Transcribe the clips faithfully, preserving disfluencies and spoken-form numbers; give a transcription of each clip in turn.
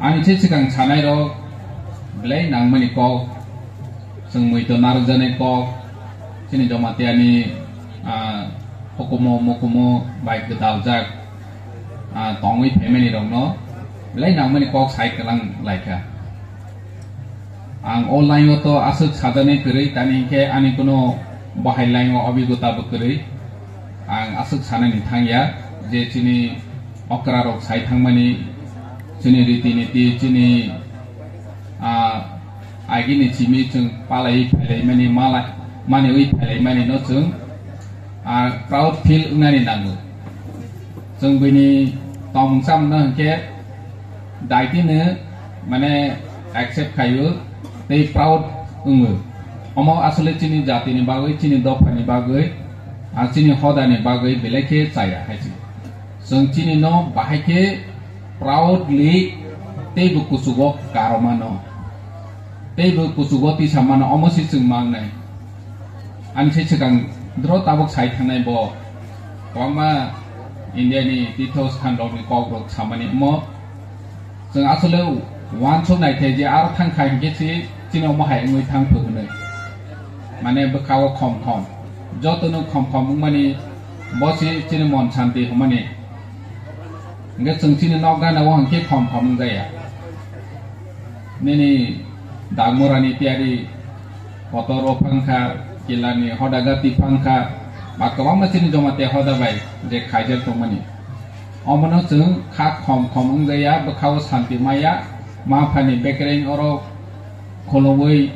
Ani se swkang sanai rok belai nangmani kok, chwng muitu narwkjaknai kok, chini Jamatia ni, ah, hukumu mukumu bai gwdaljak, ah, tongwi phaimani rokno belai nangmani kok sai kwlang laikha. Ang o line o to aswk sajaknai kwrwi, tani hinkhe ani kuno bahai line o obigota bo kwrwi. Ang aswk sanani thangya je chini okra rok sai thangmani, chini riti niti, chini, ah, agini simi chwng palaiwi phailaimani, mala-, maniwi phailaimani no chwng, ah, proud feel wngnani nango. Chwng bini tongmung chamung no hinkhe daitino mane accept khaio tei proud wngo. Omo asole chini jatini bagwi, chini dophani bagwi, ah, chini hodani bagwi belai khe chaya hai se. Chwng chini no bahai khe proudly teibo kuchugo karomano, teibo kuchugo tisamano, omo se chwng mangnai. Ani se swkang dro tabuk sai thangnai bo kwbangma India ni tithosthan rok ni kok rok samani omo. Chwng asole uansuk nai khe je aro thang kha hinkhe se chini omo hai wngwi thang thok hinwi. Mane bwkha o khom khom. Joto no khom khom wngmani bo se chini mon santi hwnmani. Hinkhe chwng chini nok gana o hinkhe khom khom wngjaya. Nini dagmorani tiyari kotor o phangkha, kilani hoda gati phangkha, ba kwbangma chini Jamatia hoda bai je khaijak tongmani. Omono chwng kha khom khom wngjaya, bwkha o santi maya, ma phani bekereng oro khulumwi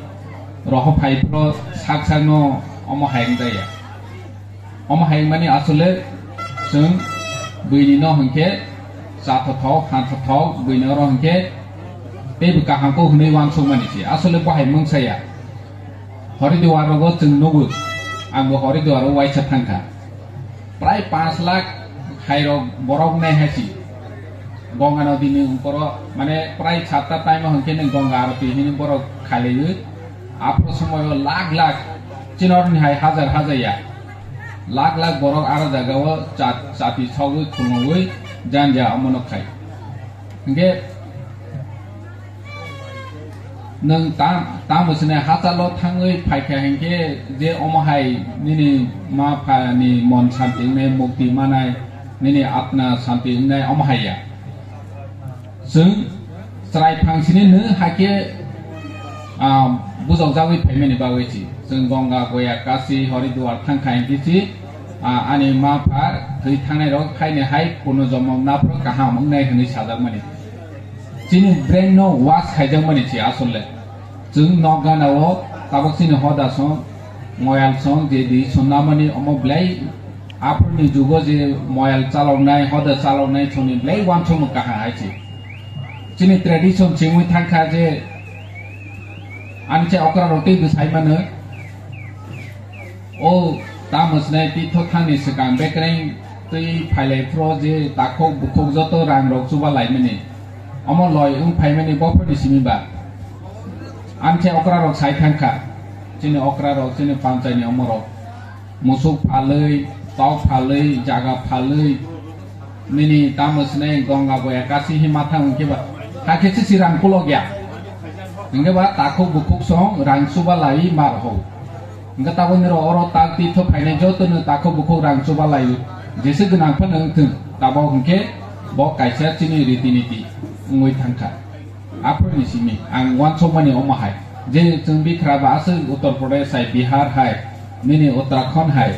roho phai phro sak sakno omo hai wngjaya. Omo hai wngmani asole chwng buini no hinkhe chathothok, hanthothok, buini oro hinkhe teibo kaham kok hwnwi uansukmani se. Asole bo hai mungsa ya. Horiduar rogo chwng nugo, angbo Horiduar o waisa thangkha. Prai panch lakh hai rok borok nai hai se. Ganga nodi ni ungkoro, mane prai satta time o hinkhe nwng Ganga aroti hwnwi borok khailaiwi. Aphuru somoio lakh lakh, chini oroni hai hajar hajar ya. Lakh lakh borok aro jagao chat-, chati sogwi khulumwi janja omono khai. Hinkhe nwng tam, tamo sini hachalo thangwi phaikha hinkhe je omo hai nini ma pha ni mon santi wngnai, mukti manai, nini atma santi wngnai omo hai ya. Chwng chwrai phangsini nw hakhe, ah, bujokjagwi phaimani bagwi si. Chwng Ganga, Goya, Kashi, Horiduar thang kha hinkhe si, ah, ani ma pha thwi thangnai rok haini hai punojomo naphro kaham wngnai hwnwi sajakmani. Chini brain no wash khaijakmani si asole. Chwng nok gana o tabuk chini hoda song, moyal song, je di song namani omo belai aphuruni jugo je moyal chaloknai, hoda chaloknai songni belai uansukmung kaham hai se. Chini tradition chimui thangkha je ani se okra rok tei bwsai mano. O tamo swnai tithok thangni swkang bekereng twi phailai phro je takhuk bukhuk joto rang rok chuba laimani. Omo loi wng phaimani bophorni simi ba. Ani se okra rok sai thangkha. Chini okra rok, chini panchai ni omo rok. Musuk phalwi, tok phalwi, jaga phalwi, nini tamo swnai Ganga Goya Kashi hi mathang hwnkhe ba, hakhe se si rang kulok ya. Hwnkhe ba takhuk bukhuk song rang chuba lai mar ho. Hwnkhe tabuk nini rok oro tak tithok phainai joto no takhuk bukhuk rang chuba lai, jese gwnang phano wngthung, tabuk hwnkhe bo kaisa chini riti niti wngwi thangkha. Aphuruni simi ang uansukmani omo hai, je chwng bikra ba aswk Uttar Pradesh hai, Bihar hai, nini Uttarakhand hai,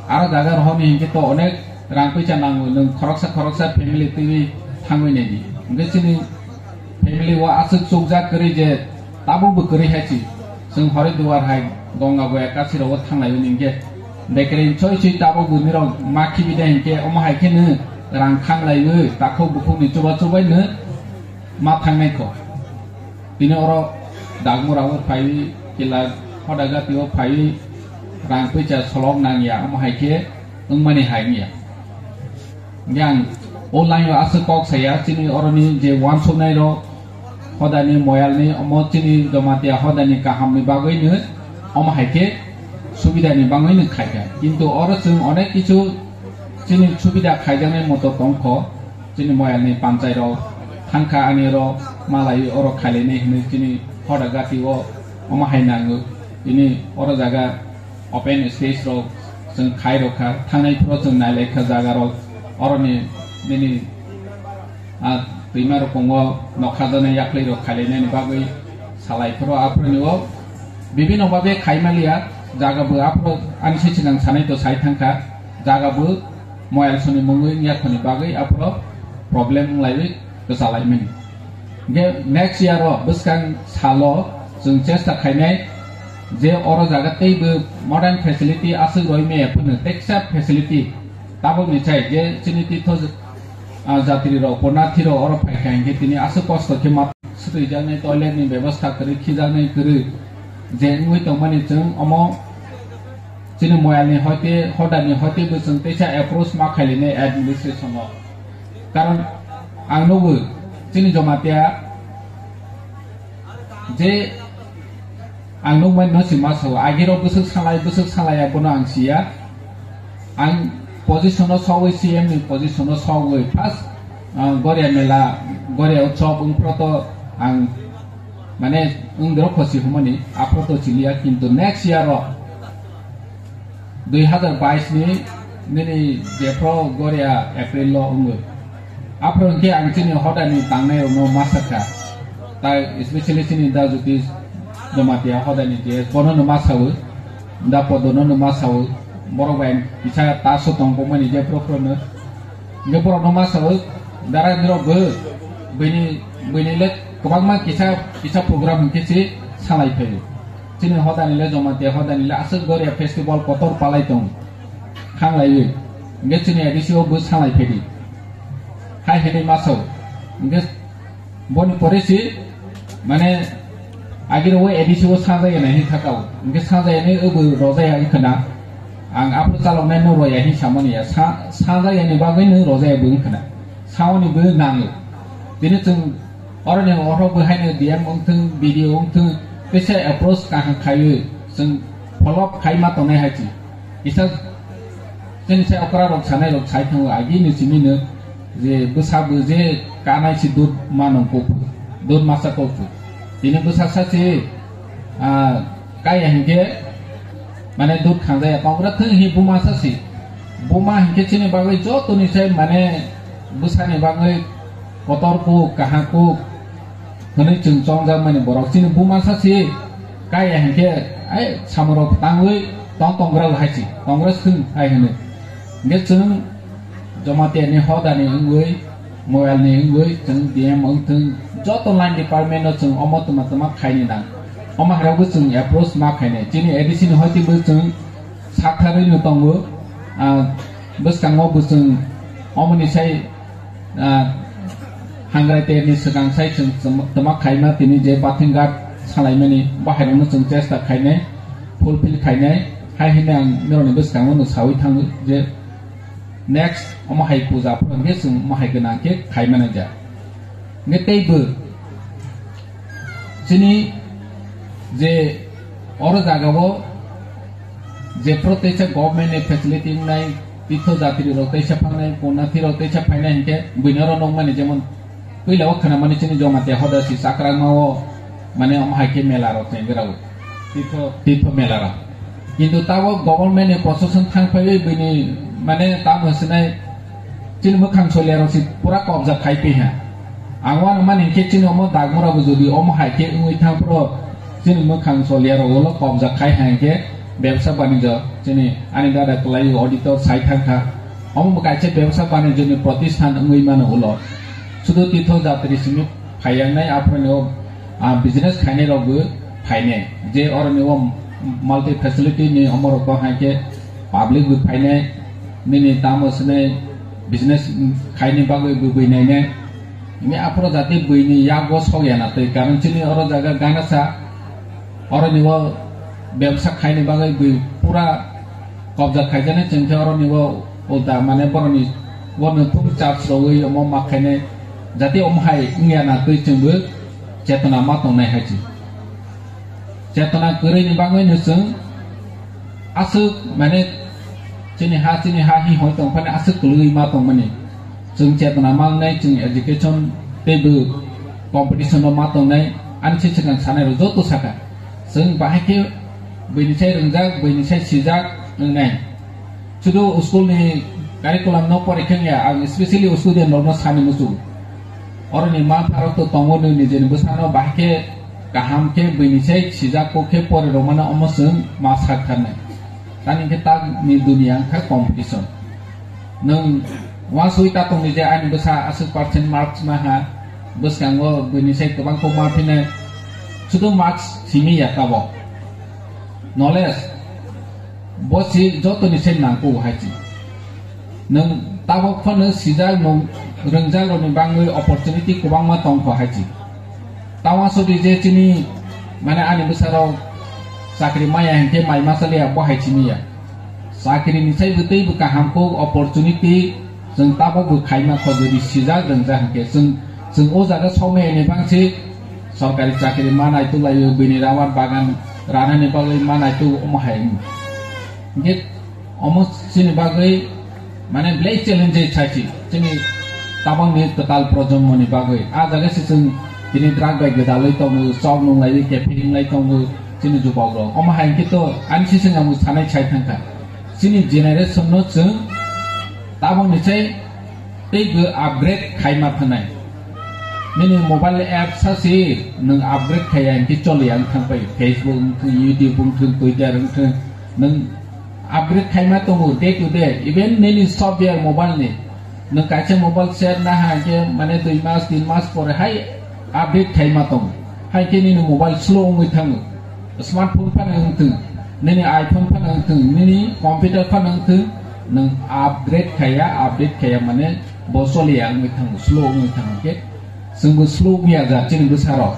aro jaga rohorni hinkhe to onek rang puisa nango, nwng khoroksa khoroksa family twiwi thangwi naidi. Hinkhe chini family o aswk chukjak kwrwi je tabukbo kwrwi hai si. Chwng Horiduar hai, Ganga Goya Kashi rogo thanglaiwi hinkhe bekereng choi choi tabukbo nirok ma khibi de hinkhe omo hai kheno rang khanglaiwi takhuk bukhukni chuba chubaino ma thangnai kho. Tini oro Dagmura o phaiwi, kila Hodagati o phaiwi, rang puisa solok nangya, omo hai khe wngmani hai wngya. Hingke ang o line o aswk kok saya, chini oroni je uansuknai rok, hodani moyalni, omo chini Jamatia hodani kahamni bagwino omo hai khe subidani bagwino khaikha. Kintu oro chwng onek kichu chini subida khaijaknai moto tongkho, chini moyalni panchai rok, Thangkha ani oro malai oro khailainai hinwi chini hoda gati o omo hai nango. Tini oro jaga open space rok chwng khai rokha. Thangnai phuru chwng nailaikha jaga rok. Oroni nini, ah, twima rokongo nokha jana yaklai rok khailainani bagwi salai phuru aphuruni o bibino babe khaimaliya jaga bo aphuru ani se chinang sanai to sai thangkha jaga bo moyal soni mungwi yakhoni bagwi aphuru problem laiwi kwchalaimani. Hingke next year o bwskang salo chwng chesta khainai je oro jaga teibo modern facility aswk roi maya phano teksa facility tabukni chai je chini titho, ah, jatri rok punathi rok oro phaikha hingke tini aswk kosto khe ma swtwijaknai toilet ni bebostha kwrwi khijaknai kwrwi je wngwi tongmani chwng omo chini moyalni hoite hodani hoite bo chwng teisa approach ma khailainai administration o. Karon ang nugo chini Jamatia je ang nukmani no si ma sao, agirok bwswk salai bwswk salai abono ang siya. Ang position o sogwi C M ni position o sogwi first, ah, Goria mela, Goria utsob wngphuru to ang mane wngdoro khosi humani aphuru to chiliya, kintu next year o dui hazar bais ni nini jephru Goria April o wngwi. Aphuru hwnkhe ang chini hodani tangnai rokno ma sakha. Tai especially chini da Jyotish Jamatia hodani je bono no ma sawi, da Podo no no ma sawi, borok bai kisa taso tongkokmani jephru phuru no. Hingke borok no ma sao, dara nirok bo, bini, bini le kwbangma kisa, kisa program hingke se salai phaio. Chini hodani le Jamatia hodani le aswk Goria festival kotor palai tong, khanglaiwi. Hingke chini A D C o bo salai phaidi. Hai hinwi ma sao. Hingke Boni pore si, mane, agir o A D C o sajaya nai hin thakao. Hingke sajaya nai obo rojaya wngkha na. Ang aphuru chaloknai no roya hin samani ya. Sa-, sajaya ni bagwi no rojaya bo wngkha na. Saoni bo nango. Tini chwng oroni oro bo haino D M wngthung, B D O wngthung, teisa approach kaham khaiwi chwng follow up khai ma tongnai hai chi. Kisa chini sai okra rok sanai rok sai thango agi ni simi no je bwsa bo je kanai si dud mano kok dud masa kok tini bwsa sa si, ah, kaya hingke mane dud khanjaya tongra thung hi buma sa si buma hingke chini bagwi joto ni sai mane bwsa ni bagwi kotor kuk kaham kuk hwnwi chwng chongjakmani borok chini buma sa si kaya hingke ai samurok tangwi tong tongra hai si tongra swng hai hwnwi hingke chwng Jamatia ni hodani wngwi moyal ni wngwi chwng D M wngthung joto line department no chwng omo tuma tuma khaini nang omo hai rok bo chwng approach ma khainai chini A D C ni hoite bo chwng satharwi no tongo ah bwskango bo chwng omo ni sai Ah, hangrai terni swkang sai chwng chwm-, twma khaima tini je bathing ghat salaimani bahairokno chwng chesta khainai, fulfill khainai, hai hwnwi ang norokni bwskango no sawi thango je next omo hai puja phuru hwnkhe chwng omo hai gwnang khe khaimani ja. Hwnkhe teibo chini je oro jagao jephuru teisa government ni facility wngnai, titho jatri rok teisa phangnai, punathi rok teisa phainai hinkhe buino oro nukmani jemon puila o khwnamani chini Jamatia hoda si Chakrangma o mane omo hai khe mela rok chengwi rw titho, titho mela rok. Kintu tabok government ni proshashan thang phaiwi buini mane tamo hwnsinai chini mwkhang solia rok si pura kobja khai piha. Ang uanukmani hinkhe chini omo dagmura bo jodi omo hai khe wngwi thang phuru chini mwkhang solia rok ulo kobja khai hai hinkhe bebsa banijyo chini ani dada kwlai auditor sai thang kha. Omo bo kaisa bebsa banijyo ni protisthan wngwi mano ulo. Sudu titho jatri simi phaiyangnai aphuru ni o, ah, business khainai rok bo phainai. Je oro ni o multi facility ni omo rok bo hai khe public bo phainai. Nini tamo swnwi business khaini bagwi bo bui nainai. Ni aphuru jati buini yago sokya na twi, karon chini oro jaga ganasa, oro ni o bebsa khaini bagwi bui pura kobja khaijaknai chwng khe oro ni o ulta mane borok ni o no thum charge rogwi omo ma khainai jati omo hai wngya na twi chwng bo chetona ma tongnai hai chi. Chetona kwrwini bagwino chwng aswk, mane, chini ha, chini ha hi hoi tong phani aswk kwlwi ma tongmani. Chwng chetona mangnai, chwng education Teibo competition o ma tongnai, ani se swkang sanai rok joto saka. Chwng bahai khe buini sai rwngjak, buini sai sijak wngnai. Sudu school ni curriculum no pore khe ya, ang specially school ni norok no sani muchungo. Oroni ma pharok to tongo, nini nijeni bwsano bahai khe kaham khe buini sai sijak kok khe pore rwmano omo chwng ma sak tharnai. Tani khe tak ni dunia wngkha competition. Nwng uansugwi ta tongdi je ani bwsa aswk percent marks ma ha, bwskango buini sai kwbang kok ma phine, sudu marks simi ya tabok. Knowledge bo si jotoni sai nangkuk hai si. Nwng tabok phano sijak, nwng rwngjak rokni bangwi opportunity kwbangma tongkho hai si. Tamo sodi je chini, mane, ani bwsarok chakri maya hinkhe mai masa liya bo hai chini ya. Chakri ni sai bo tei bo kaham kok opportunity chwng tabo bo khaima kho, jodi sijak rwngjak hinkhe chwng, chwng o jaga somai ni bangsi sorkari chakri manai tu laio, bini rabar bagan ranani bagwi manai tu omo hai. Hinkhe omo chini bagwi, mane, belai challenge sai si chini tabangni kwtal projonmoni bagwi. A jaga se chwng tini drug bai gwdalwi tongo, chok nunglaiwi kephi wnglai tongo chini jubokrok. Omo hai khe to ani sising ang sanai sai thangkha. Chini generation no chwng tabangni sai tei bo upgrade khaima phanai. Nini mobile app sa si nwng upgrade khaiya hinkhe choliya wng thang pai. Facebook wng thung, YouTube wng thung, Twitter wng thung, nwng upgrade khaima tongo day to day. Even nini software mobile ni, nwng kaisa mobile set na ha hinkhe, mane, dui mas, tin mas pore hai update khaima tongo. Hai khe nini mobile slow wngwi thango. Smartphone phano wng thung, nini iPhone phano wng thung, nini computer phano wng thung, nwng upgrade khaiya, update khaiya, mane, bo choliya wngwi thango, slow wngwi thango khe. Chwngbo slow wngya ja chini bwsarok.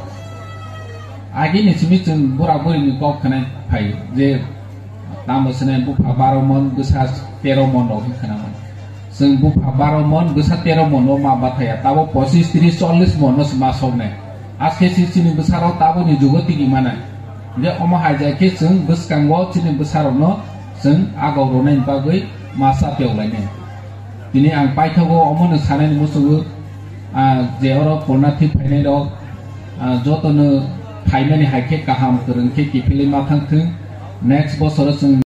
Agini simi chwng bura burini kok khwnai phai je, tamo swnai bupha baro mon, bwsa tero mon rok hin khwnamani. Chwng bupha baro mon, bwsa tero mon o ma bathaya, tabo pochis, tris, chollis mon no se ma soknai. Aske si chini bwsarok taboni jugo tigi manai. Je omo hai jai khe chwng bwskango chini bwsarokno chwng agok rwnai bagwi masa piyok lainai. Tini ang paithago omono sanani muchungo, ah, je oro purna thwi phainai rok, ah, jotono phaimani hai khe kaham kwrwng khe kiphilwi ma thang thung. Next bosoro chwng